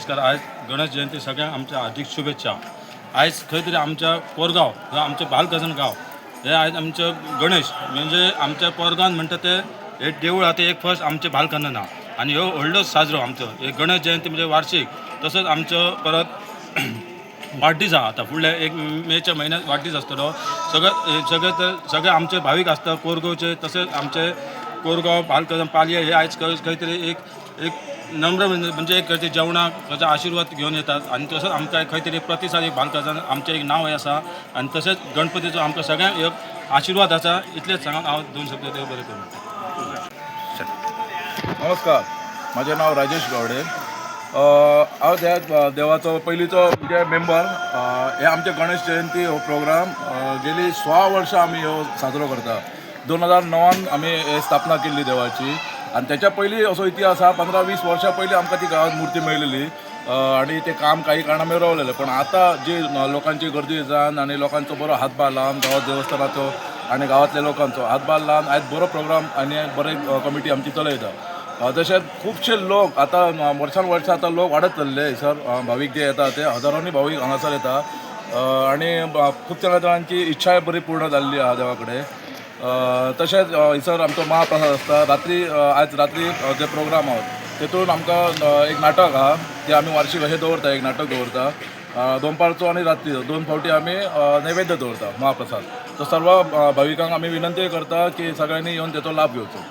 नमस्कार. आयज गणेश जयंती, सगळ्यांक आमच्या हार्दिक शुभेच्छा. आयज खंय तरी आमच्या कोरगांव हे आमचें बालकजन गांव, हे आयज आमचो गणेश म्हणजे आमच्या कोरगांवान म्हणटा ते हे देवूळ आहा ते एक फर्स्ट आमचें बालकंदन आहा आनी ह्यो व्हडलो साजरो आमचो एक गणेश जयंती म्हणजे वार्षीक. तसोच आमचो परत वाडदीस आहा. आतां फुडल्या एक मेच्या म्हयन्यात वाडदीस आसतलो. सगळे सगळे तर सगळे आमचे भावीक आसता कोरगांवचे. तशेंच आमचे कोरगांव बालकदम पालये हे आयज खंय खंय तरी एक एक नम्र म्हणजे म्हणजे एक खंय जेवणाक ताचो आशिर्वाद घेवन येतात आनी तसोच आमकां खंय तरी प्रतिसाद एक बालकदम आमचें एक नांव आसा आनी तशेंच गणपतीचो आमकां सगळ्यांक एक आशिर्वाद आसा. इतलेंच सांगून हांव दोन शब्द देव बरें करूं. नमस्कार, म्हजें नांव राजेश गावडे. हांव त्या देवाचो पयलींचो म्हणजे मेंबर. हे आमचे गणेश जयंती हो प्रोग्राम गेली 16 वर्सां आमी हो साजरो करता. 2009 आमी हे स्थापना केल्ली देवाची आनी त्याच्या पयलीं असो इतिहास आहा. 15-20 वर्सां पयलीं आमकां ती गांवांत मुर्ती मेळलेली आनी तें काम काही कारणां रावलेलें, पण आतां जी लोकांची गर्दी जावन आनी लोकांचो बरो हातभार लावन, गांवात देवस्थानाचो आनी गांवांतल्या लोकांचो हातभार लावन आयज बरो प्रोग्राम आनी बरे कमिटी आमची चलयता. तशेंच खुबशे लोक आतां वर्सान वर्सां आतां लोक वाडत चल्ले हयसर. भावीक जे येता ते हजारांनी भावीक हांगासर येता आनी खूब जाणांची इच्छाय बरी पूर्ण जाल्ली आहा देवा कडेन. तशेंच हयसर आमचो महाप्रसाद आसता रात्री. आयज रात्री जे प्रोग्राम आहा तेतून आमकां एक नाटक आहा, ते आमी वार्षीक अशें दवरता, एक नाटक दवरता. दोनपारचो आनी रात्री दोन फावटी आमी नैवेद्य दवरता, महाप्रसाद. तो सर्व भाविकांक आमी विनंती करता की सगळ्यांनी येवन तेचो लाभ घेवचो.